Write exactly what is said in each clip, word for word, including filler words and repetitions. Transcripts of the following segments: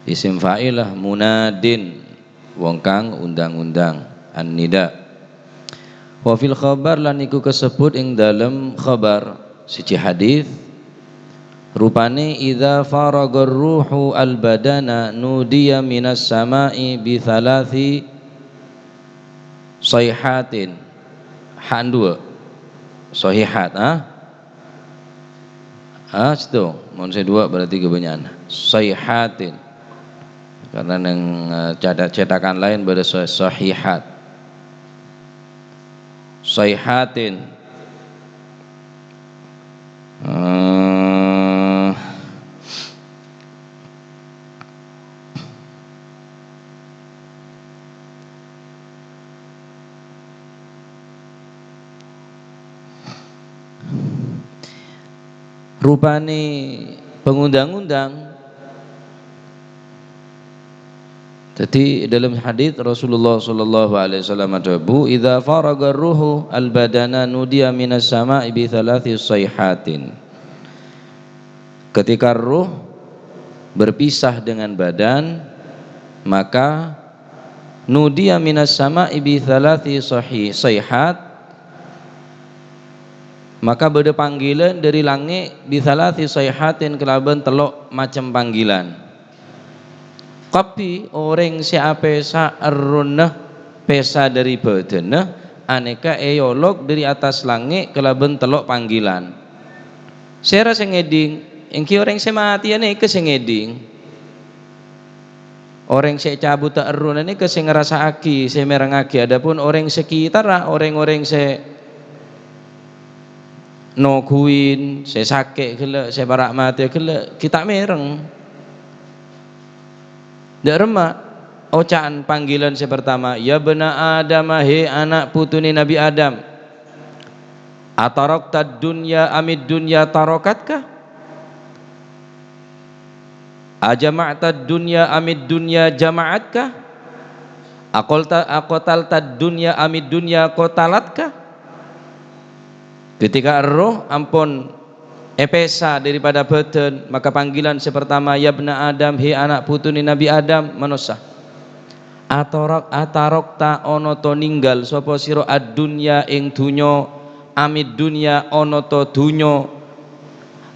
Isim fa'ilah munadin, wong kang undang-undang, an-nida. Wa fil khabar, lan iku kasebbhut ing dalem khabar, siji hadis, rupane, "Idza faragar ruhu al-badana nudiya minas sama'i bi thalathi sayhatin." Han dua. Sohihat, ah? Ah, situ. Mon sè dua berarti kebanyakan. Sayhatin. Karena neng, eh, cada-, cetakan lain bâdâ so-, sohihat. Sayhatin. Eh, Rupane pangundang-undang. Jadi, dalam hadis Rasulullah sallallahu alaihi wasallam adhâbu, "Idza faraga ruhu al-badana nudiya minas sama'i bi thalathi sayhatin." Ketika ruh berpisah dengan badan, maka nudiya minas sama'i bi thalathi sahi-, sayhat, maka bâdâ panggilan dâri langngè' bi thalathi sayhatin kalabân tello' macem panggilan. Kabbhi orèng sè apèsa errohna pèsa dâri bhâdhânna anèka èolok dâri attas langngè' kalabân tello' panggilan. Sèra sè ngèdhing? Èngghi orèng sè matèya nèka sè ngèdhing. Orèng sè ècabhuddhâ errohna nèka sè ngrasa'aghi, sè mèrengngaghi. Adapun orèng sakètarra, orèng-orèng sè noghuwin, sè sakè' ghellâ', sè para' matè ghellâ', ghi' ta' mèreng. Dâ' remma oca'an panggilan sè partama, "Ya bna Adam, he ana' putune Nabi Adam. Ataroktad dunya amid dunya tarokatka? Ajama'tad dunya amid dunya jama'atka? Aqolta-, aqotaltad dunya amid dunya qotalatka?" Ketika erroh ampon èpèsa dâripada bhâdhân, maka panggilan sè partama, "Ya bna Adam, he ana' putune Nabi Adam, manossa. Atorok-, atarokta ono to ninggal sapa sira ad-dunya ing dhunnya, amid dunya ono to dhunnya,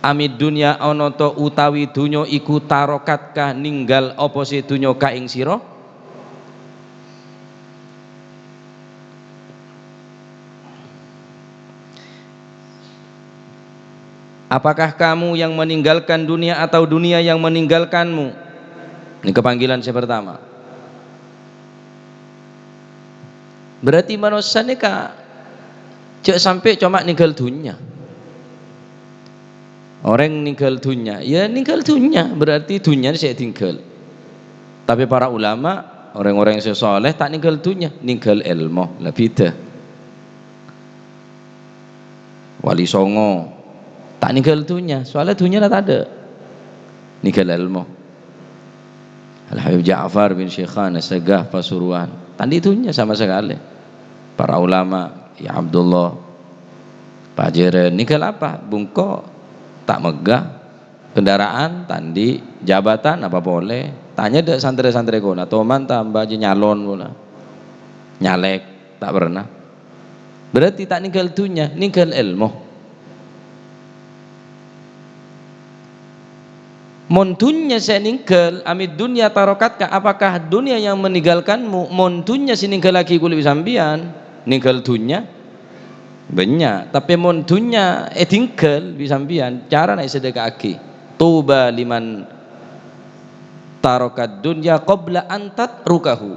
amid dunya ono to utawi dhunnya iku tarokatka ninggal apa sè dhunnya ka ing sira?" Apakah kamu yang meninggalkan dunia atau dunia yang meninggalkanmu? Nèka panggilan sè partama. Berarti manossa nèka jhâ' sampè' coma nèngghâl dhunnya. Orèng nèngghâl dhunnya, ya nèngghâl dhunnya, berarti dhunnya sè ètinggal. Tapè para ulama, orèng-orèng sè saleh ta' nèngghâl dhunnya, nèngghâl èlmo, la bhidhâ. Wali Songo, ta' nèngghâl dhunnya, soalnya dhunnya la tadâ'. Nèngghâl èlmo. Al-Habib Ja'far bin Syekhana Segah Pasuruan, ta' andi' dhunnya sama sekali. Para ulama, ya Abdullah, Pajârân, nèngghâl apa? Bungko, ta' megghâ. Kendaraan, ta' andi'. Jabatan, apa polè? Tanya dâ' santrè-santrè kono, toman ta' mbâ jâ nyalon pola. Nyalek, ta' pernah. Berarti ta' nèngghâl dhunnya, nèngghâl èlmo. Mon dhunnya sè nèngghâl, amid dunya tarokatka, apakah dunia yang meninggalkanmu? Mon dhunnya sè nèngghâllaghi kaulâ bi' sampèyan, nèngghâl dhunnya? Bânnya'. Tapè mon dhunnya ètinggal bi' sampèyan, carana èsadheka'aghi. Tuba liman tarokad dunya qabla an tatrukahu.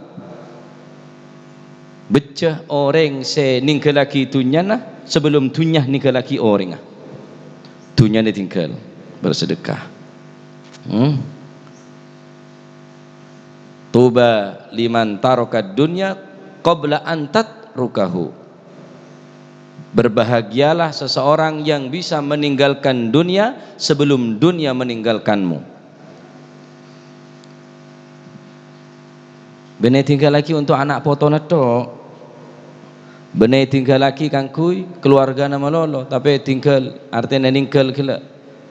Beccè orèng sè nèngghâllaghi dhunnyana sabellunna dhunnya nèngghâllaghi orèngnga. Dhunnyana ètinggal, bersedekah. Hmm. Tuba liman tarokad dunya qabla an tatrukahu. Berbahagialah seseorang yang bisa meninggalkan dunia sebelum dunia meninggalkanmu. Bânnè ètingghâllaghi untuk ana' potona tok. Bânnè ètingghâllaghi kaangghuy keluargana malolo, tapè ètingghâl, artèna nèngghâl ghellâ'.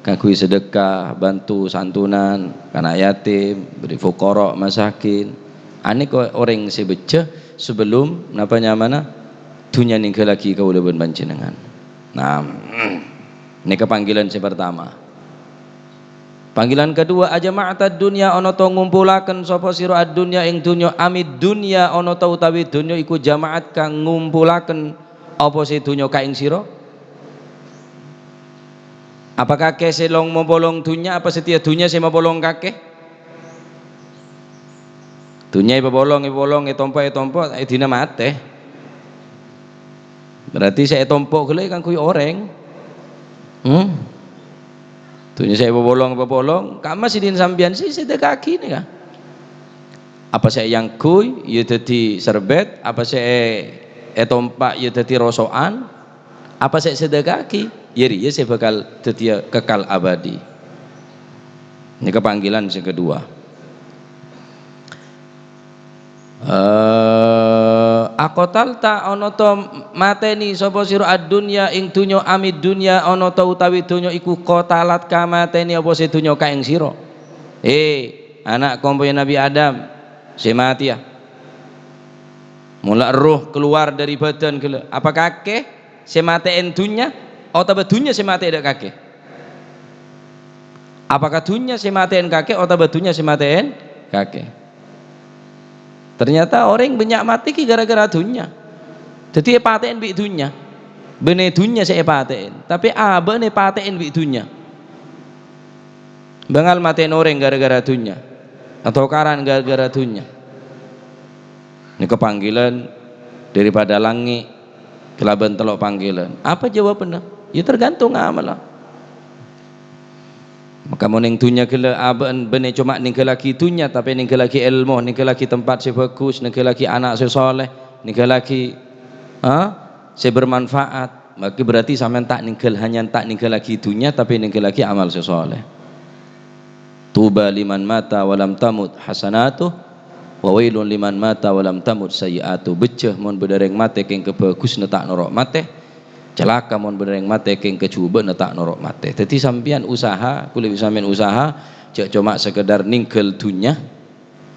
Kaangghuy sedekah, bantu santunan, kana' yatim, beri fuqara, masakin. Anèka orèng sè bhâjjhâ sabellum napa nyamana dhunnya nèngghâllaghi kaulâ bân panjhennengngan. Nah, nèka panggilan sè partama. Panggilan kedua, "Ajama'tad dunya, ana ta' ngumpulaken sapa sira ad-dunya ing dhunnya, amid dunya, ana ta' utawi dhunnya iku jama'atka ngumpulaken apa sè dhunnya ka ing sira?" Apa kakè sè long-mapolong dhunnya, apa satèya dhunnya sè mapolong kakè? Dhunnya èpapolong, èpapolong, ètompo', ètompo', èdina matè. Berarti sè ètompo' ghellâ' kaangghuy orèng. Hmm? Dhunnya sè èpapolong, èpapolong, kamma sè dhin sampèyan sè èsedeka'aghi nèka. Apa sè èangghuy, ya dhâddhi serbèt, apa sè è-, ètompa', ya dhâddhi roso'an, apa sè èsedeka'aghi, ya rèya sè bhâkal dhâddhiyâ kekal abadi. Nèka panggilan sè kedua. Eh, "Aqatalta, ana ta' matènè sapa sira ad-dunya ing dhunnya, amid dunya, ana ta' utawi dhunnya iku qatalat ka matènè apa sè dhunnya ka ing sira?" Eh, ana' kompoyya Nabi Adam sè matèya. Mola erroh kalowar dhâri bhâdhân ghellâ'. Apa kakè sè matè'è dhunnya, otabâ dhunnya sè matè'è dâ' kakè? Apakah dhunnya sè matè'è kakè otabâ dhunnya sè matè'è kakè? Ternyata orèng bânnya' matè ghi' ghârâ-ghârâ dhunnya. Dhâddhi èpatè'è bi' dhunnya. Bânnè dhunnya sè èpatè'è, tapè abâ'na èpatè'è bi' dhunnya. Bângal matè'è orèng ghârâ-ghârâ dhunnya, atau karan ghârâ-ghârâ dhunnya. Nèka panggilan daripada langngè' kalabân tello' panggilan. Apa jawabanna? Ya tergantung amalla. Maka mon neng dhunnya ghellâ' abâ'na bânnè coma nèngghâllaghi dhunnya, tapè nèngghâllaghi èlmo, nèngghâllaghi tempat sè bhâghus, nèngghâllaghi ana' sè sholeh, nèngghâllaghi, ha, sè bermanfaat. Maka berarti sampèyan ta' nèngghâl, hanya ta' nèngghâllaghi dhunnya, tapè nèngghâllaghi amal sè sholeh. "Tuba liman mata wa lam tamut hasanatuh, wa wailun liman mata wa lam tamut sayyi'atuh." Bhâjjhâ mon bâdâ rèng matè kèng kabhâghusna ta' noro' matè, calaka mon bâdâ rèng matè kèng kajhubâ'na ta' noro' matè. Dhâddhi sampèyan usaha, kulâ bi' sampèyan usaha, jhâ' coma sekedar nèngghâl dhunnya,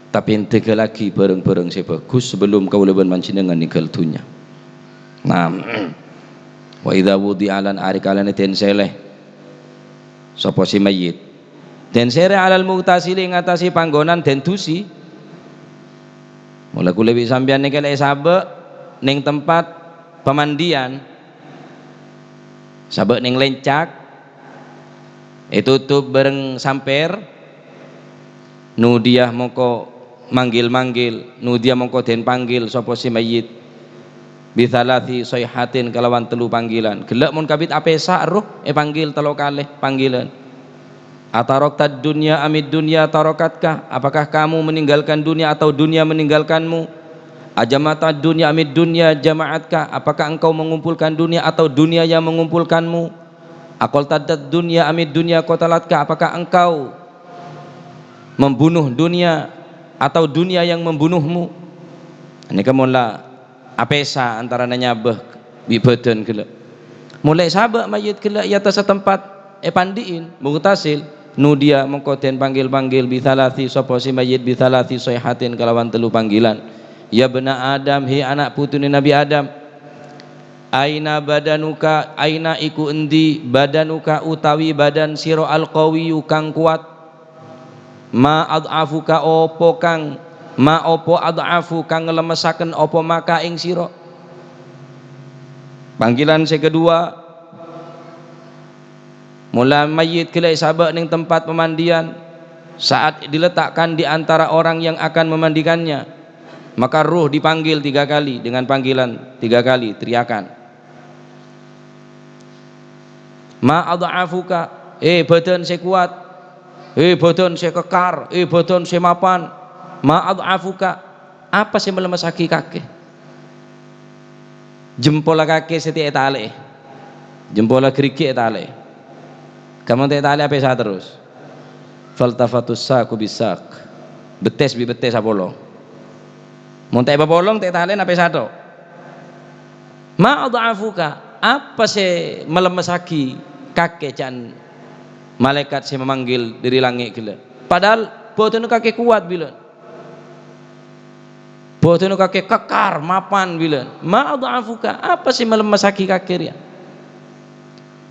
tapè nèngghâllaghi bhârâng-bhârâng sè bhâghus sabellum kaulâ bân panjhennengngan nèngghâl dhunnya. Nah, "Wa idza wudi'a," lan arè kalana dèn sèrè sapa sè mayyit. Dèn sèrè "'alal mughtasili," ing attasè pangghuna'an dèn dhusi. Mola kulâ bi' sampèyan nèka la èsabâ' neng tempat pamandiyan, sabâ' neng lèncak, ètotop bhâreng sampèr, nudiya mongko manggil-manggil, nudiya mongko dèn panggil sapa sè mayyit, "bitsalasi shaihatin," kalawan tello panggilan. Ghellâ' mon kabit apèsa' erroh èpanggil tello kalè panggilan. "Ataroktad dunya amid dunya tarokatka?" Apakah kamu meninggalkan dunia atau dunia meninggalkanmu? "Ajama'tad dunya amid dunya jama'atka?" Apakah engkau mengumpulkan dunia atau dunia yang mengumpulkanmu? "Aqtaltad dunya amid dunya qatalatka?" Apakah engkau membunuh dunia atau dunia yang membunuhmu? Nèka mon la apèsa' antarana nyabâ bi' bhâdhân ghellâ'. Mon la èsabâ' mayyit ghellâ' è attassa tempat èpandi'in, mughtasil, nudiya mongko dèn panggil-panggil, "bitsalasi," sapa sè mayyit, "bitsalasi shaihatin," kalawan tello panggilan. "Ya bna Adam," hè ana' putune Nabi Adam, "aina badanuka, aina iku endi badanuka utawi badan sira al-qawiyyu kang kowat?" "Ma ad'afuka," apa kang, "ma apa ad'afu kang nglemmessaken apa maka ing sira?" Panggilan sè kedua, mola mayyit ghellâ' èsabâ' neng tempat pemandiyan, saat diletakkan di antara orang yang akan memandikannya, maka ruh dipanggil tiga kali dengan panggilan tiga kali, teriakan. "Ma ad'afuka," eh, bhâdhân sè kowat, eh, bhâdhân sè kekkar, eh, bhâdhân sè mapan. "Ma ad'afuka," apa sè malemmessaghi kakè? Jempolla kakè sè ta' ètalè'è. Jempolla ghârighi' ètalè'è. Kamu ta' ètalè'è apèsa' terros. "Faltafatus saqu bis-saq." Bettès bi' bettès apolong. Mon ta' èpapolong, ta' ètalè'è apèsa' to. "Ma ad'afuka," apa sè malemmessaghi kakè can Malaèkat sè mamanggil dhâri langngè' ghellâ'. Padahal bhâdhânna kakè kowat bilân. Bhâdhânna kakè kèkar, mapan bilân. "Ma adha'afuka? Apa sè malemmessaghi kakè rèya?"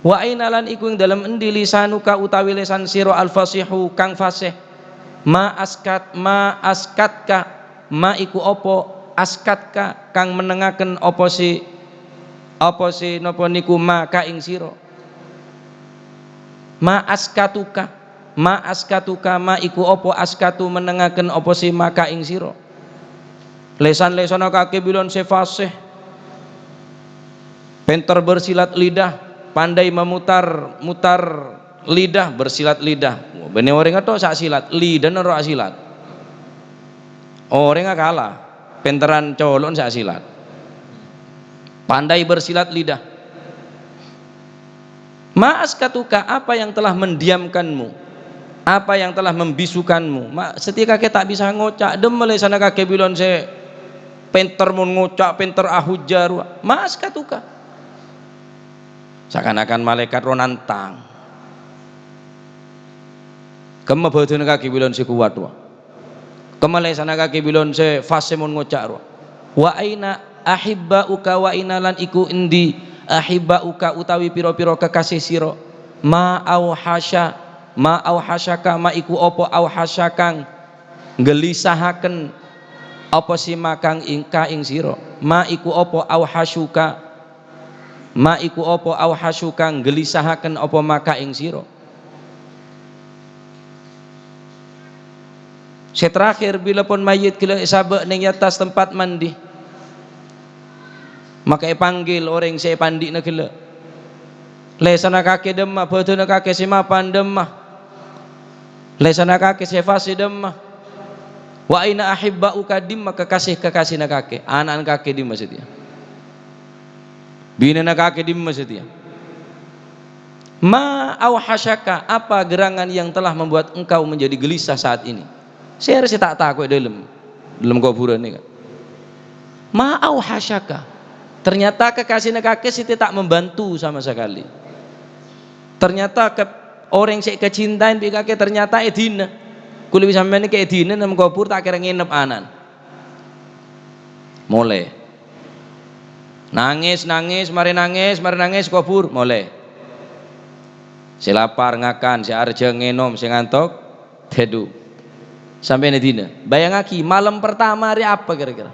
"Wa aina lan iku ing dâlem endi lisanuka utawi lèsan sira al-fasihu kang fasih? Ma askat, ma askatka, ma iku apa askatka kang mennengngaken apa sè, apa sè napa niku ma ka ing sira? Ma askatuka, ma askatuka, ma iku apa askatu mennengngaken apa sè ma ka ing sira?" Lèsan-lèsanna kakè bilân sè fasih. Pènter bersilat lidah, pandai memutar-mutar lidah, bersilat lidah. Bânnè orèng ghâto sa' silat, lidahna ro' asilat. Orèngnga kala, pènterran colo'na sa' silat. Pandai bersilat lidah. "Ma askatuka, apa yang telah mendiamkanmu? Apa yang telah membisukanmu?" Ma-, satèya kakè ta' bisa ngoca', dhimma lèsanna kakè bilân sè pènter mon ngoca', pènter ahujjâ rowa. "Ma askatuka?" Sakan-akan malaèkat rowa nantang. Kemma bhâdhânna kakè bilân sè kowat rowa. Kemma lèsanna kakè bilân sè fasih mon ngoca' rowa. "Wa aina ahibba'uka, wa aina lan iku endi ahibba'uka utawi pira-pira kekasih sira? Ma auhasya, ma auhasyaka, ma iku apa auhasya kang nggelissahaken apa sè ma kang ing-, ka ing sira? Ma iku apa auhasyuka, ma iku apa auhasyu kang nggelissahaken apa ma ka ing sira?" Sè terakhir, bilâ pon mayyit ghellâ' èsabâ' neng è attas tempat mandi, maka èpanggil orèng sè èpandi'na ghellâ'. Lèsanna kakè dhimma, bhâdhânna kakè sè mapan dhimma. Lèsanna kakè sè fasih dhimma. "Wa aina ahibba'uka, dhimma kakasè-kakasèna kakè? Ana'na kakè dhimma satèya? Binèna kakè dhimma satèya? Ma auhasyaka, apa gerangan yang telah membuat engkau menjadi gelisah saat ini?" Sèra sè ta' tako' è dâlem, dâlem kobhurân nèka. Ma auhasyaka. Ternyata kekasèna kakè satèya ta' membantu sama sekali. Ternyata ke-, orèng sè èkacintaè bi' kakè ternyata èdina. Kulâ bi' sampèyan nèka èdina neng kobhur ta' kèra ngènep ana'na. Molè. Nangès, nangès, marè nangès, marè nangès, kobhur, molè. Sè lapar ngakan, sè arjhâng ngènom, sè ngantok tèdhu. Sampèyan èdina. Bâjângaghi, malem pertama arè apa kèra-kèra?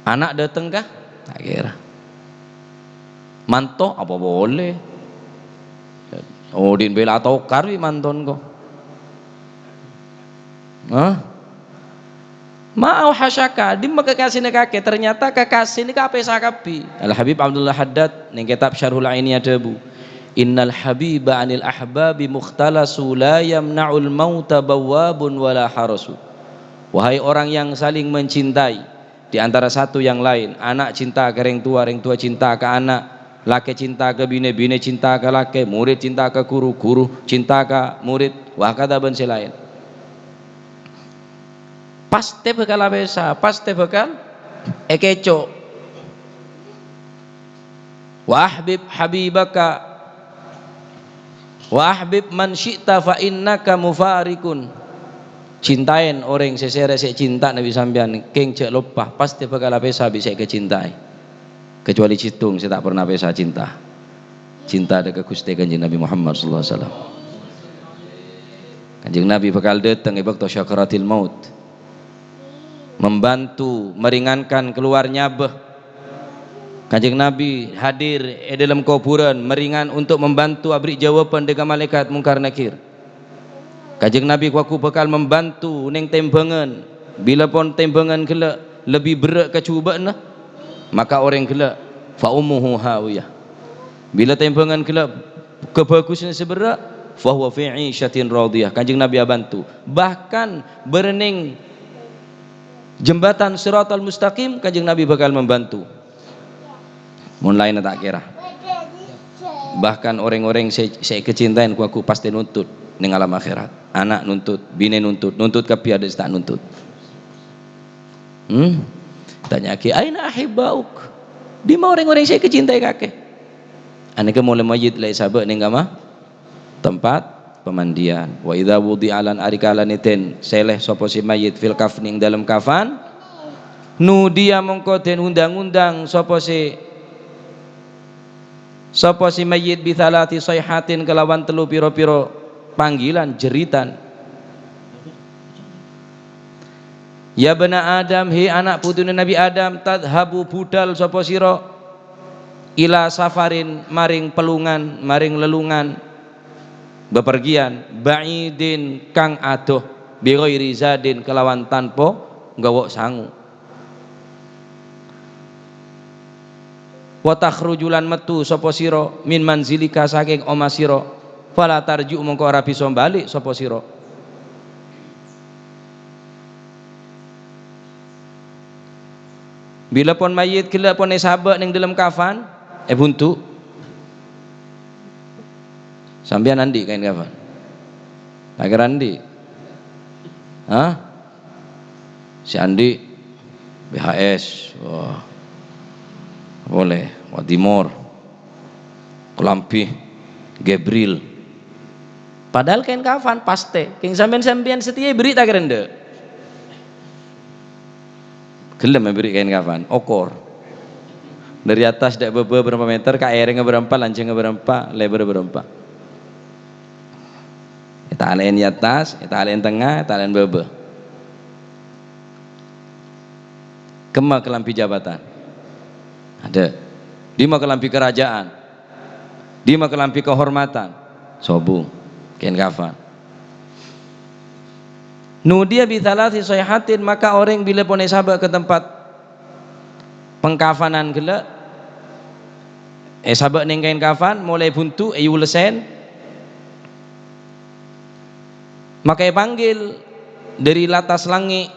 Ana' dâteng ka? Ta' kèra. Manto apa polè? Odi' bhâi la atokar bi' mantona ko. Hah? Ma auhasyaka, dhimma kekasèna kakè? Ternyata kekasè nèka apèsa kabbhi. Al Habib Abdullah Haddad neng kètab Syarhul Aini adhâbu, "Innal habiba anil ahbabi mukhtalasu la yamna'ul mauta bawwabun wala harasu." Wahai orang yang saling mencintai, di antara satu yang lain, ana' cinta ka rèng towa, rèng towa cinta ka ana', lakè cinta ka binè, binè cinta ka lakè, morèd cinta ka ghuru, ghuru cinta ka morèd, wa hakadha bân sè laèn. Pastè bhâkal apèsa, pastè bhâkal èkèco'. "Wa ahbib habibaka, wa ahbib man syi'ta fa innaka mufarikun." Cintaèn orèng sè sèra sè ècinta'na bi' sampèyan, kèng jhâ' loppa, pastè bhâkal apèsa bi' sè èkacintaè. Kecuali sèttong sè ta' pernah pèsa cinta. Cinta dâ' ka Ghustè Kanjeng Nabi Muhammad sallallahu alaihi wasallam. Kanjeng Nabi bhâkal dâteng è bâkto sakaratil maut. Membantu meringankan keluarnya bâ. Kanjeng Nabi hadir è dâlem kobhurân, meringan untuk membantu aberri' jawaban dâ' ka malaèkat Mungkar Nakir. Kanjeng Nabi kowagu bhâkal membantu neng tèmbhângan. Bilâ pon tèmbhângan ghellâ' lebbi berrâ' ka jhubâ'na, maka orèng ghellâ', "Fa ummuhu hawiyah." Bilâ tèmbhângan ghellâ' kabhâghusânna sè berrâ', "Fa huwa fi 'isyatin radiyah." Kanjeng Nabi abânto. Bahkan bârâ' neng jembatan Shiratal Mustaqim, Kanjeng Nabi bhâkal membantu. Mon laènna ta' kèra. Bahkan orèng-orèng sè, sè èkacintaèn kowagu pastè nuntut neng alam akhèrat. Ana' nuntut, binè nuntut, nuntut kabbhi, adâ' sè ta' nuntut. Hmm? Tanya'aghi, "Aina ahibba'uk?" Dimma orèng-orèng sè èkacintaè kakè? Anèka molaè mayyit la èsabâ' nèng kama, tempat pemandian. Wa idza wudi'a lan ari kalane den sèlè sapa sè mayyit fil kafni ing dalem kafan, nudiya mongko den undang-undang sapa sè, sapa sè mayyit bi tsalati shaihatin kelawan tello pira-pira panggilan jeritan. Ya bana Adam, he ana' putune Nabi Adam, tadhhabu budhal sapa sira ila safarin maring pelungan, maring lelungan, bepergian, ba'idin kang adoh, bi ghairi zadin kelawan tanpa nggawa sangu. Wa takhruju lan mettu sapa sira min manzilika saking oma sira, fala tarji'u mongko ora bisa bali sapa sira. Bilâ pon mayyit ghellâ' pon èsabâ' neng dâlem kafan, èbhuntu'. Sampèyan andi' kaèn kafan? Akhir andi'? Hah? Sè andi', B H S, wah, polè, Wadimor, kalambhi, Gebril. Padahal kaèn kafan, pastè. Kèng sampèyan-sampèyan satèya èberri' ta' kèra endâ'? Ghellem èberri' kaèn kafan, okor. Dâri attas dâ' bâbâ bârâmpa meter, ka èrèngnga bârâmpa, lanjhângnga bârâmpa, lèbârrâ bârâmpa. Ètalè'è è attas, ètalè'è tengnga, ètalè'è bâbâ. Kemma kalambhi jabatan? Adâ'. Dimma kalambhi kerajaan? Dimma kalambhi kehormatan? Sobung. Kaèn kafan. Nudiya bi tsalasi shaihatin, maka orèng bilâ pon èsabâ' ka tempat pengkafanan ghellâ', èsabâ' neng kaèn kafan, molaè buntu', èyulèsèn. Maka èpanggil dâri lattas langngè'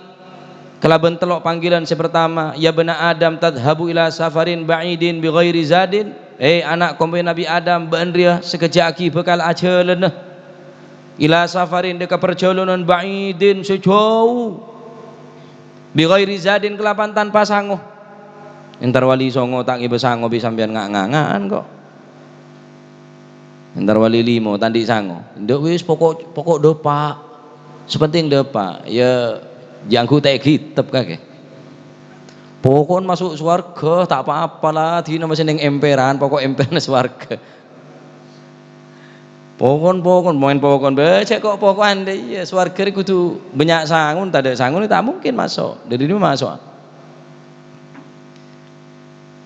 kalabân tello' panggilan. Sè partama, "Ya bana Adam, tadhhabu ila safarin ba'idin bi ghairi zadin." He ana' kompoyya Nabbhi Adam, bâ'na rèya sakejjhâ' aghi bhâkal ajhâlâna ila safarin, dâ' ka parjhâlânan ba'idin sè jhâu, bi ghairi zadin, kalaban tanpa sango. Entar wali songo ta' ngibâ sango bi' sampèyan nga'-nganga'an ko'. Entar wali limo ta' andi' sango. Ndak wis pokok, pokok dâpa'. Sè pentèng dâpa'. Ya, jhâ' angghuta èghitep kakè. Pokon maso' sowarghâ, ta' pa-apa la, dina masè neng emperan, pokok emperan sowarghâ. Pokon, pokon, maèn pokon, bâjâ ko' pokoan dâ' iyâ, sowarghâ rè kodhu bânnya' sangon, tadâ' sangon ta' mungkin maso'. Dâri dâri maso'.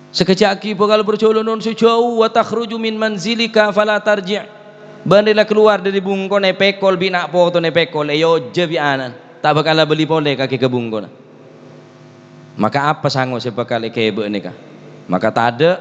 Sakejjhâ' aghi bhâkal parjhâlânan sè jhâu, wa takhruju min manzilika fala tarji'. Bâ'na la kalowar dâri bungkona èpèkol bi' na' potona èpèkol, èyojhâ bi' ana'na. Ta' bhâkal abâli polè kakè ka bungkona. Maka apa sango sè bhâkal èghibâ nèka? Maka tadâ'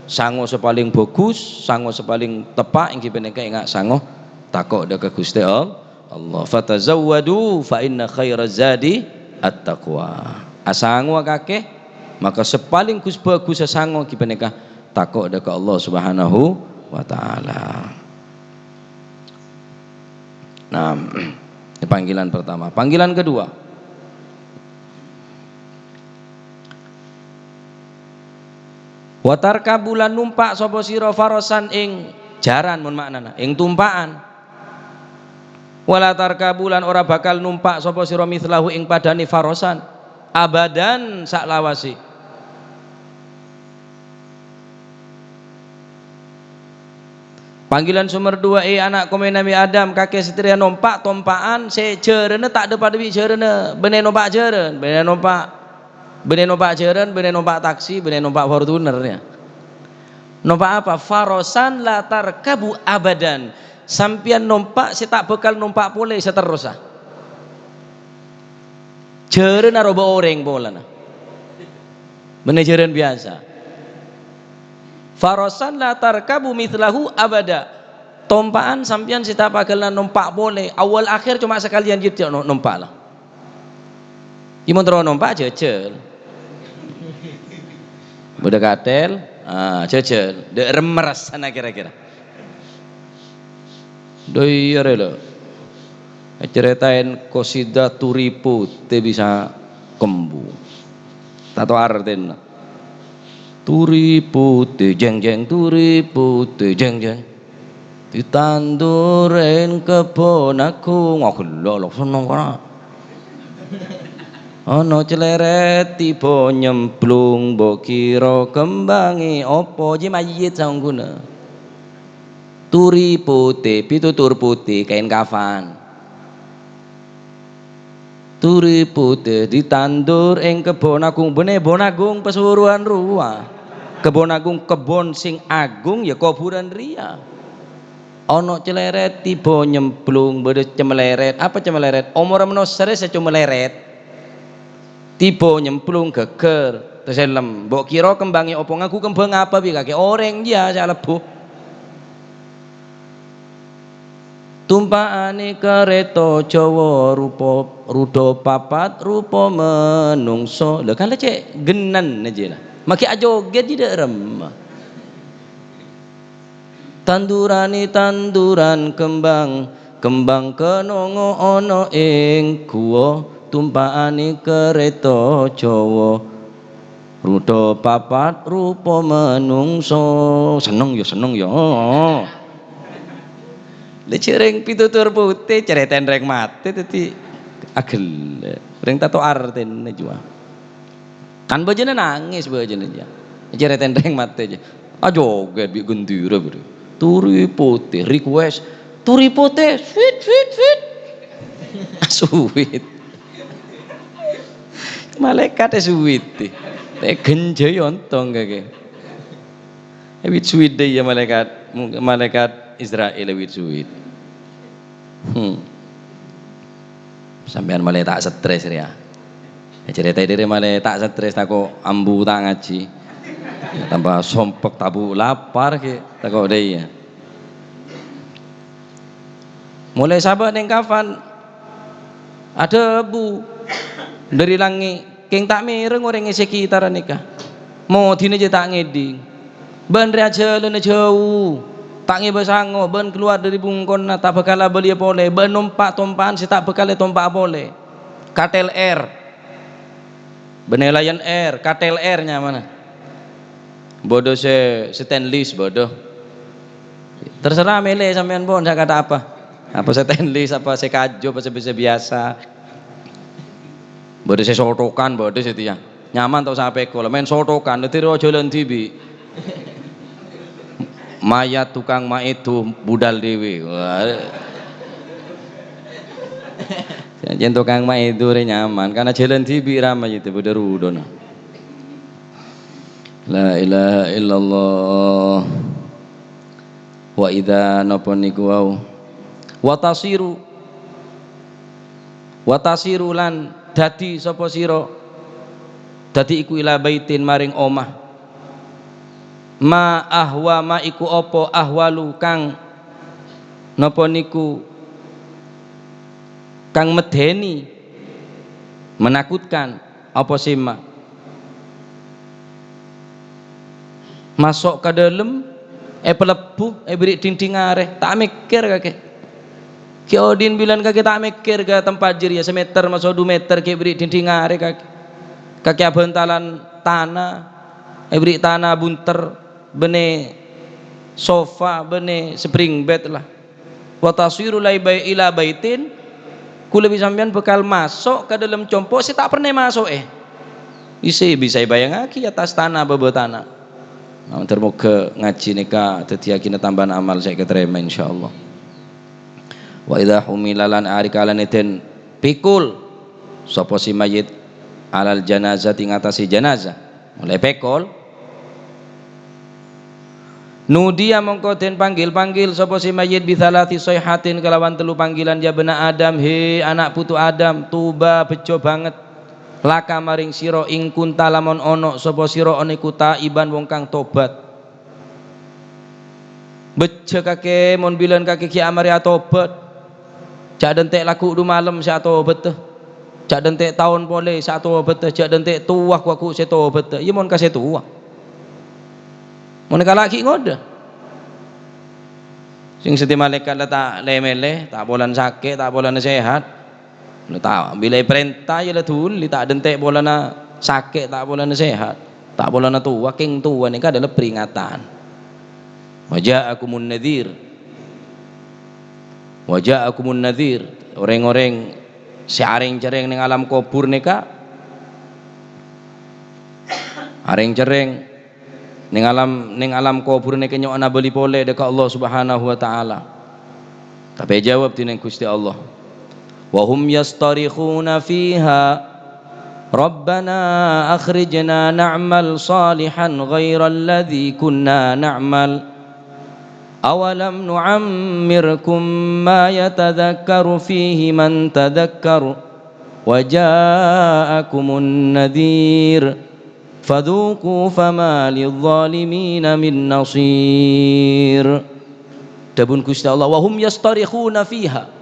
sango sè palèng bhâghus, sango sè palèng teppa' èngghi panèka enga' sango tako' dâ' ka Ghustè All-, Allah. "Fatazawwadu fa inna khairaz zadi at-taqwa." Asangowa kakè, maka sè palèng ghus-bhâghussa sango èngghi panèka tako' dâ' ka Allah Subhanahu wa Ta'ala. Nah, ini panggilan pertama. Panggilan kedua. "Wa tarkabu lan numpa' sapa sira farasan ing jaran," mon ma'nana, ing tumpa'an. "Wa la tarkabu lan ora bhâkal numpa' sapa sira mitslahu ing padhâna farasan, abadan salawasè." Panggilan sè nomer dua, "È ana' komèna Nabbhi Adam, kakè satèya nompa' tompa'an sè jhârânna ta' dâ-padâ bi' jhârânna, bânnè nompa' jhârân, bânnè nompa', bânnè nompa' jhârân, bânnè nompa' taksi, bânnè nompa' Fortuner, ya." Nompa' apa? "Farasan la tarkabu abadan." Sampèyan nompa' sè ta' bhâkal nompa' polè saterrossa. Jhârân aroba orèng polana. Bânnè jhârân biyasa. "Farasan la tarkabu mitslahu abada." Tompa'an sampèyan sè ta' bhâkal nompa' polè. Awal akhir coma sakalèyan ghi' no-, nompa' la. Iyâ mon terro nompa' jhâjhâl. Bâdâ katèl, ah, jhâjhâl. Dâ' remmer rassana kèra-kèra. Dâ' iyâ rè la. Ècarètaè qasidah turi potè bisa kembu. Ta' tao artèna. Turi potè, jeng-jeng, turi potè, jeng-jeng. Ditandur è kebbhun aghung. Wah, ghellâ' lo, senneng kana'. Ana clèrèt tiba nyemplung, mbok kira kembangè apa? Jiyâ mayyit saongghuna. Turi potè, pitutur potè, kaèn kafan. Turi potè ditandur è kebbhun aghung, bânnè bhun aghung pasuruwân rowa. Kebbhun aghung, kebbhun sè aghung, ya kobhurân rèya. Ana clèrèt tiba nyemplung, bâdâ cemlèrèt. Apa cemlèrèt? Omorra manossa rè sè coma lèrèt. Tiba nyemplung ghâggâr, tasellem. Mbok kira kembangè apa? Ngangghu kembang apa bi' kakè? Orèng jiyâ sè alebbhu. Tompa'anè karèta Jawa, rupa, roda papat rupa manongso. Lha, kan la cè' gennenna jiyâ la. Maghi ajogèt jiyâ dâ' remma. Tanduranè tanduran kembang, kembang kenongo ana ing guwa, tompa'anè karèta Jawa. Roda papat rupa manongso. Senneng ya, senneng ya. Lha, jhâreng pitutur potè, carètana rèng matè, dhâddhi aghellâ'. Rèng tanto artèna jiyâ. Kan bhâjâna nangès, bhâjâna jiyâ. Carètana rèng matè jiyâ. Ajogèt bi' ghembhira, bro. Turi potè, request. Turi potè, sweet, sweet, sweet. Sweet. Malaèkat è suwit. Tè genjai ontong kakè. È wit suwit dâ' iyâ malaèkat, malaèkat Isra'il è wit suwit. Hmm. Sampèyan malè ta' stres rèya. Carèta dâri malè ta' stres, tako' ambu ta' ngajhi. Tambah sompek tabu' lapar kè, tako' dâ' iyâ. Molaè sabâ' neng kafan, adhâbu dâri langngè', "Kèng ta' mèreng orèng è sekitaran nèka. Modina jiyâ ta' ngèdhing. Bân rèya jhâlânna jhâu, ta' ngèbâ sango, bân kalowar dâri bungkona ta' bhâkal abâliyâ polè, bân nompa' tompa'an sè ta' bhâkal ètompa'a polè." Katel Air. Bânnè Lion Air, Katel Air nyamana. Bâdâ sè stainless, bâdâ. Terserah mèlè sampèyan pon sakata' apa. Apa stainless, apa sè kaju, apa sè bisa biyasa. Bâdâ sè sotokan, bâdâ sè tèya. Nyaman ta' sapèko la, mèn sotokan, dhâddhi rowa jhâlân dhibi'. Mayat tukang maedu budal dhewe. Wah. Jhâ' tukang maedu rè nyaman, karna jhâlân dhibi' ra mayit bâdâ rudona. La ilaha illallah. Wa idza napa niku wau. Wa tasiru. Wa tasiru lan dadi sapa sira. Dadi iku ila baitin maring omah. Ma ahwa ma iku apa ahwalu kang napa niku kang medeni, menakutkan. Apa sè ma-, maso' ka dâlem, èpalebbhu, èberri' dhindhing arè, ta' mèkkèr kakè. Ghi' odi'na bilân kakè ta' mèkkèr ka tempat jârèya, sameter maso' du meter ghi' èberri' dhindhing arè kakè. Kakè abhântalan tana, èberri' tana bunter, bânnè sofa, bânnè spring bed la. Wa tasiru lai bai-, ila baitin, kaulâ bi' sampèyan bhâkal maso' ka dâlem compo' sè ta' pernah maso'è. Isi bisa èbayangngaghi attas tana, bâbâ tana. Nah, moghâ ngajhi nèka dhâddhiyâghinâ tambâna amal sè èkatarèma, insyaallah. Wa idza humila lan ari kalana den pikul sapa si mayit alal janazati ngatasé janazah. Molaè pèkol. Nudiya mongko den panggil-panggil sapa si mayit bi tsalasi shaihatin kalawan telu panggilan, "Ya bna Adam, he ana' putu Adam, tuba bejjo banget, laka maring sira in kunta lamon ana sapa sira niku taiban wong kang tobat." Bejjhâ kakè mon bilân kakè ghi' amarè atobât. Jhâ' dântè' lagghu' du malem sè atobâddhâ. Jhâ' dântè' taon polè sè atobâddhâ. Jhâ' dântè' towa ghu-lagghu' sè tobâddhâ. Iyâ mon ka sè towa. Mon kala' ghi' ngodâ. Sèng sèdhâ malaèkat la ta' lè-mèlè, ta' polana sakè', ta' polana sehat. La ta' bilâ èparènta iyâ la dhuli, ta' dântè' polana sakè', ta' polana sehat. Ta' polana towa, kèng towa nèka adalah peringatan. "Wa ja'akumun nadhir." "Wa ja'akumun nadhir." Orèng-orèng sè arèng-cerrèng neng alam kobhur nèka, arèng-cerrèng neng alam, neng alam kobhur nèka nyo'ona bâli polè dâ' ka Allah Subhanahu wa Ta'ala. Tapè èjâwâb dhinèng Ghustè Allah. "Wa hum yastarikhuna fiha, 'Rabbana akhrijna na'mal salihan ghairal ladzi kunna na'mal. Awalam nu'ammirkum ma yatadzakkaru fihi man tadzakkar, wa ja'akumun nadhir. Fadzuqu fama lidzalimina min nasir.'" Dhâbuna Ghustè Allah, "Wa hum yastarikhuna fiha."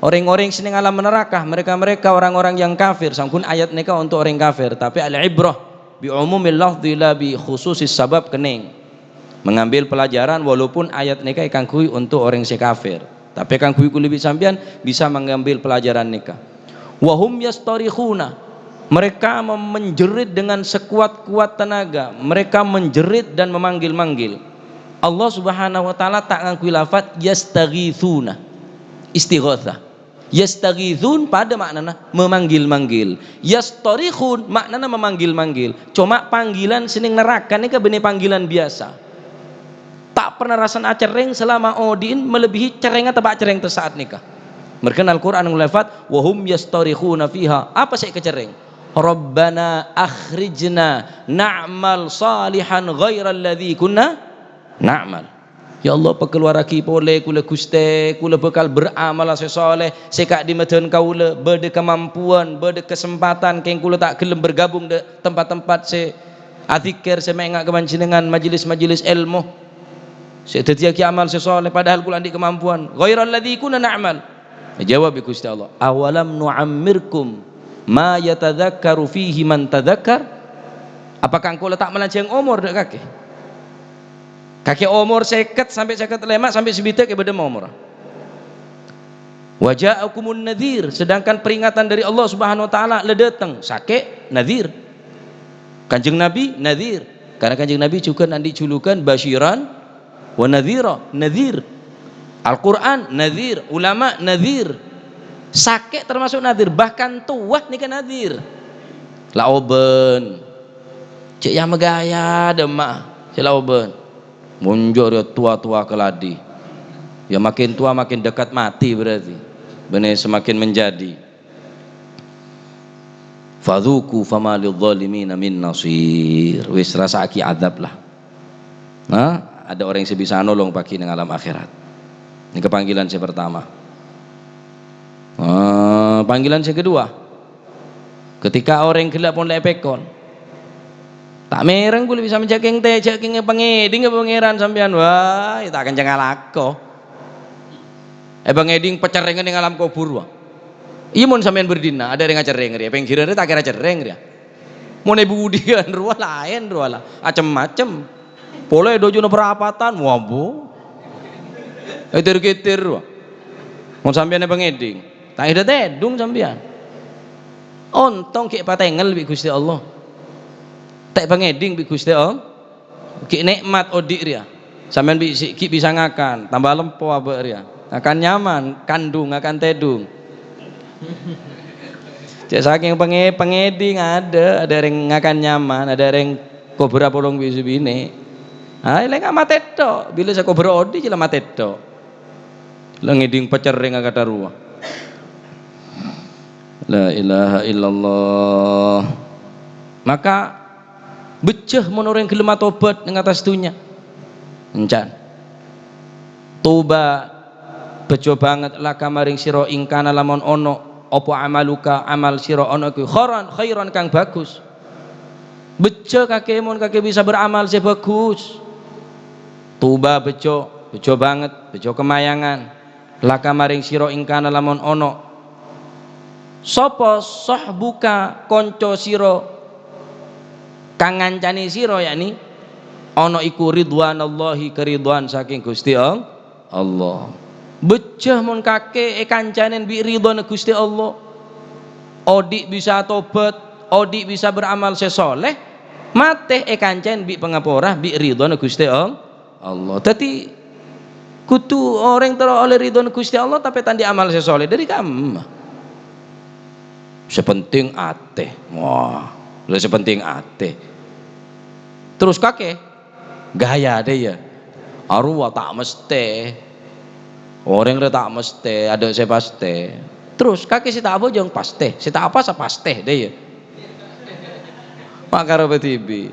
Orèng-orèng sè neng alam naraka, mereka-mereka orang-orang yang kafir. Sangghuna ayat nèka untuk orèng kafir, tapè al-ibrah bi umumil lafdzi la bi khususis sabab, kennèng. Mengambil pelajaran walaupun ayat nèka èkangghuy untuk orèng sè kafir. Tapè èkangghuy kaulâ bi' sampèyan bisa mengambil pelajaran nèka. "Wa hum yastarikhuna." Mereka mem-, menjerit dengan sekuat-kuat tenaga. Mereka menjerit dan memanggil-manggil. Allah Subhanahu wa Ta'ala ta' ngangghuy lafat yastaghitsuna. Istighatsah. Yastaghitsun padâ ma'nana memanggil-manggil. Yastarikhun ma'nana memanggil-manggil. Coma panggilan sè neng naraka nèka bânnè panggilan biyasa. Ta' pernah rassana acerrèng salama odi'en melebihi cerrèngnga teppa' cerrèng saat nèka. Merghâna Al-Qur'an ngalafat, "Wa hum yastarikhuna fiha." Apa sè èkacerrèng? "Rabbana akhrijna na'mal salihan ghairal ladzi kunna na'mal." "Ya Allah, pakalowar aghi polè kaulâ, Ghustè. Kaulâ bhâkal bâramalla sè soleh, sè ka'dimma dân kaulâ bâdâ kamampowan, bâdâ kasempatan, kèng kaulâ ta' ghellem bergabung dâ' tempat-tempat sè adzikir, sè mènga' ka Panjhennengngan, majelis-majelis èlmo, sè dhâddhiyâghi amal sè soleh, padahal kaulâ andi' kamampowan. Ghairal ladzi kunna na'mal." Èjâwâb bi' Ghustè Allah, "Awalam nu'ammirkum ma yatadzakkaru fihi man tadzakkar?" Apakah engko' la ta' malanjhâng omor dâ' kakè? Kakè omor sèket sampè' sèket lèma' sampè' sabidhâk è bâdâ omor. "Wa ja'akumun nadhir," sedangkan peringatan dari Allah Subhanahu wa Ta'ala la dâteng, sakè' nadhir. Kanjeng Nabi nadhir, karena Kanjeng Nabi jhughân andi' julukan Basyiran wa Nadhira, nadhir. Al-Qur'an nadhir, ulama nadhir. Sakè' termasuk nadhir, bahkan towa nèka nadhir. La obân. Cè' ya magaya dâ' emma'a, cè' la obân. Monjâ rèya towa-towa kaladi. Ya makin tua makin dekat mati berarti. Bânnè semakin menjadi. "Fadzuqu fama lidzalimina min nasir." Wis, rassa'aghi adzab lah. Nah, ada orang yang bisa nolong pagi neng alam akhirat. Ini kepanggilan yang pertama. Eh, panggilan yang kedua. Ketika orèng ghellâ' pon la èpèkon. Ta' mèreng kaulâ bisa menjaging tè, jaging pangèdhing apa Pangèran sampèyan. Wah, ta' kenceng alako. È pangèdhing pacerrèngan neng alam kobhur, wah. Iyâ, mon sampèyan berdina, ada orèng acerrèng rèya, pèngghirân rèya ta' kèra cerrèng rèya. Mon è budiyân rowa laèn rowa la, acem-macem. Polè è dojuna parapatan, wah, bu. Ètir-kètir rowa. Mon sampèyan è pangèdhing, ta' kèra tèdung sampèyan. Ontong ghi' èpatèngngel bi' Ghustè Allah. Ta' èpangèdhing bi' Ghustè Allah. Ghi' nè'mat odi' rèya. Sampèyan bi-, si-, ghi' bisa ngakan, tamba lempo abâ' rèya. Ngakan nyaman, kandung, ngakan tèdung. Cè' sakèng pangè-, pangèdhing ada, ada orèng ngakan nyaman, ada orèng kobhârâ polong bi' sè binè'. Ah, lènga matè tok. Bilâ sè kobhârâ odi' jhâ' la matè tok. La ngèdhing pacerrèngan kadhâruwâ. La ilaha illallah. Maka, bejjhâ mon orèng ghellem atobhât neng attas dhunnya. Encan. Tuba, bejjhâ bângèt laka marèng sira in kana lamon ono, apa amaluka, amal sira ono iku khairan, khairan kang bagus. Bejjhâ kakè mon kakè bisa beramal sè bagus. Tuba bejjhâ, bejjhâ bângèt, bejjhâ kamayangan. Laka marèng sira in kana lamon ono. Sapa sahbuka, kanca sira, kang ngancanè sira, yakni ono iku ridwanallahi, karidhoan saking Ghustè All-, Allah. Bejjhâ mon kakè èkancanè bi' ridhona Ghustè Allah. Odi' bisa atobhât, odi' bisa beramal sè soleh, Matè èkanca'è bi' pangapora, bi' ridhâna Ghustè All-, Allah. Dhâddhi, kodhu orèng terro ollè ridhâna Ghustè Allah, tapè ta' andi' amal sè soleh. Dhâri kamma? Sè penting atè. Wah, la sè penting atè. Terros kakè, ghâjâ dhâ iyâ. Arowa ta' mestè. Orèng rè ta' mestè, adâ' sè pastè. Terros kakè sè ta' abhâjâng pastè, sè ta' apasa pastè dhâ iyâ. Ma' karo bâdhi bi'.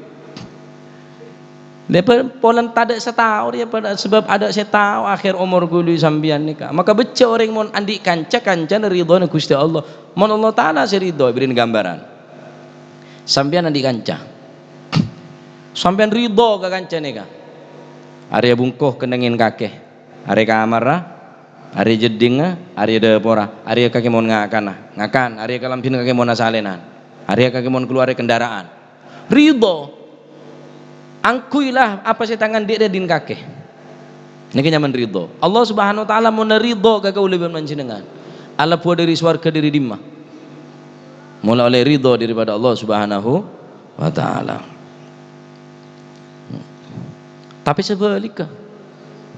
Lè, pa-, polana tadâ' sè tao, ya, pa-, sabâb adâ' sè tao akhèr omor ghuli sampèyan nèka. Maka beccè' orèng mon andi' kanca, kancana ridhâna Ghustè Allah. Mon Allah Ta'ala sè ridha, bârina gambaran. Sampèyan andi' kanca. Sampèyan ridha ka kanca nèka. Arèya bungko kennengngè kakè. Arèya kamarra, arèya jeddhingnga, arèya dâporra, arèya kakè mon ngakana, ngakan, arèya kalambhina kakè mon asalènan, arèya kakè mon kalowar è kendaraan. Ridha. Angghuy la apa sè tangan dhi' rèya dhin kakè. Nèka nyamana ridha. Allah Subhanahu wa Ta'ala mon ridha ka kaulâ bân panjhennengngan. Alabbuwâ dhâri sowarghâ dhâri dimma? Mola ollè ridha daripada Allah Subhanahu wa Ta'ala. Tapè sabhâligghâ.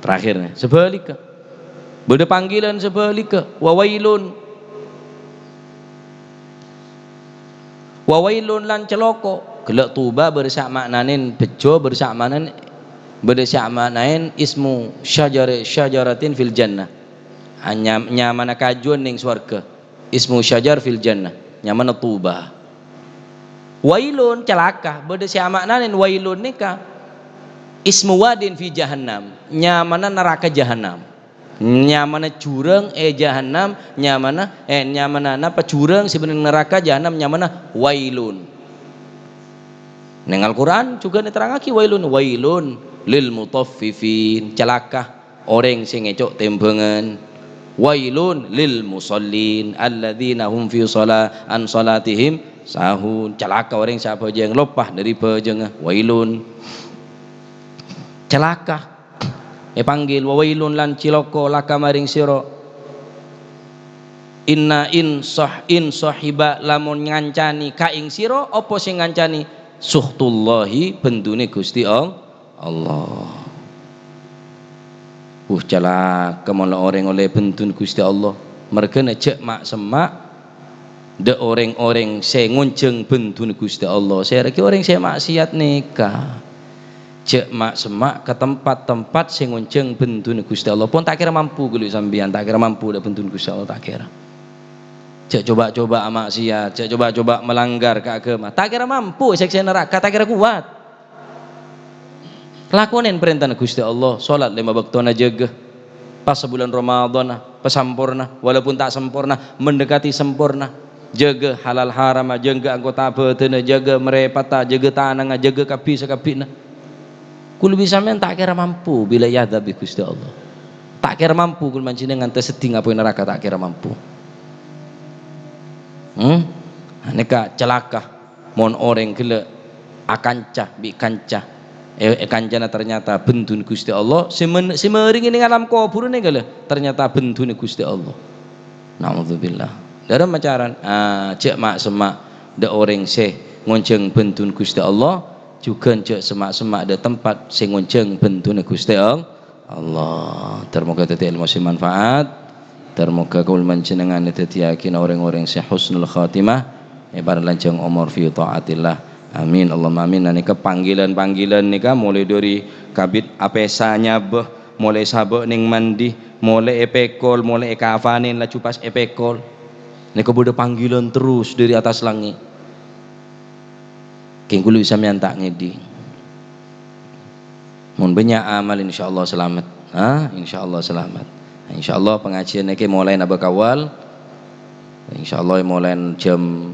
Terakhir, nè, sabhâligghâ. Bâdâ panggilan sabhâligghâ. Wa wailun. Wa wailun lan caloko'. Ghellâ' tuba bâdâ sè ama'naèn bhâjjhâ, bâdâ sè ama'naèn, bâdâ sè ama'naèn ismu syajar-, syajaratin fil jannah. Nya-, nyamana kajuwân neng sowarghâ. Ismu syajar fil jannah, nyamana tuba. Wailun, calaka, bâdâ sè ama'naèn wailun nèka ismu wadin fi jahannam, nyamana naraka jahannam. Nyamana jurang è jahannam, nyamana, eh, nyamana napa jurang sè bânnè naraka jahannam, nyamana wailun. Neng Al-Qur'an jhughân èterrangngaghi wailun, wailun lil mutaffifin, calaka orèng sè ngèco' tèmbhângan. Wailun lil musallin alladzina hum fi shala-, an shalatihim sahun. Calaka orèng sè abhâjâng, loppa dhâri bhâjângnga. Wailun. Calaka. Èpanggil, "Wa wailun lan ciloko laka maring sira." Inna in sah-, in sahiba lamon ngancani ka ing sira, apa sè ngancani? Suhtullahi, bendune Gusti All-, Allah. Wuh, calaka mon la orèng ollè bendun Gusti Allah. Mergana jhâ' ma'-semma' dâ' orèng-orèng sè ngonjhâng bendun Gusti Allah. Sè rèya orèng sè maksiat nèka. Jhâ' ma'-semma' ka tempat-tempat sè ngonjhâng bendun Gusti Allah. Pon ta' kèra mampu ghâllu sampèyan, ta' kèra mampu dâ' bendun Gusti Allah, ta' kèra. Jhâ' coba-coba amaksiat, jhâ' coba-coba melanggar ka agama. Ta' kèra mampu, sèksana naraka, ta' kèra kowat. Lakonè parèntana Gusti Allah, salat lèma bâktona jâgâ. Pas sabulân Ramadhan, pasamporna, walaupun ta' samporna, mendekati samporna. Jâgâ halal harama, jâgâ anggota bhâdhânna, jâgâ marèpata, jâgâ tanangnga, jâgâ kabbhi sakabbhina. Kulâ bi' sampèyan ta' kèra mampu bilâ èadhâbi Gusti Allah. Ta' kèra mampu kulâ panjhennengngan taseddhi ngapoy naraka, ta' kèra mampu. Hmm? Nèka calaka. Mon orèng ghellâ' akanca bi' kanca, è, è kancana ternyata bendun Gusti Allah, sè men-, sè marèngè neng alam kobhurânna ghellâ' ternyata bendunna Gusti Allah. Naudzubillah. Dârâmma carana, ah, jhâ' ma'-semma' dâ' orèng sè ngonjhâng bendun Gusti Allah, jhughân jhâ' semma'-semma' dâ' tempat sè ngonjhâng bendunna Gusti Allah. Allah. Tar-moga dhâddhi èlmo sè manfaat. Tar-moga kaulâ panjhennengngan èdhâddhiyâghinah orèng-orèng sè husnul khatimah, èparèng lanjhâng omor fi thaatillah. Amin, Allahumma amin. Nah, nèka panggilan-panggilan nèka molaè dhâri kabit apèsa nyabâ, molaè sabâ' neng mandi, molaè èpèkol, molaè èkafanè, laju pas èpèkol. Nèka bâdâ panggilan terros dhâri attas langngè'. Kèng kulâ sampèyan ta' ngèdhing. Mon bânnya' amal, insyaallah salamet. Ha, insyaallah salamet. Insyaallah pangajiân nèkè molaè nabâ' kawal. Insyaallah molaè jam,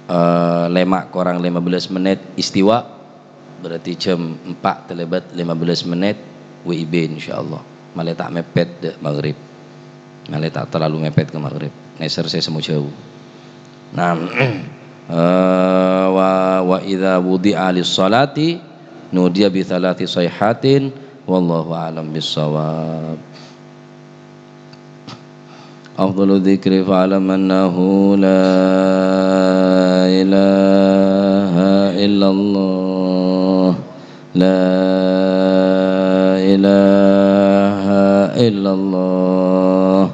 eh, lèma' korang lèma bellâs mennit istiwa. Berarti jam empat terlewat lima belas menit W I B, insyaallah. Malè ta' mèpèt dâ' maghrib. Malè ta' terlalu mèpèt ka maghrib. Nèser sè sèmo jhâu. Nah, eh, wa, wa idza wudi'a lis-shalati nudiya bi thalathi shayhatin, wallahu a'lam bis-shawab. Afdalu dzikri fa'lam annahu la ilaha illallah. La ilaha illallah.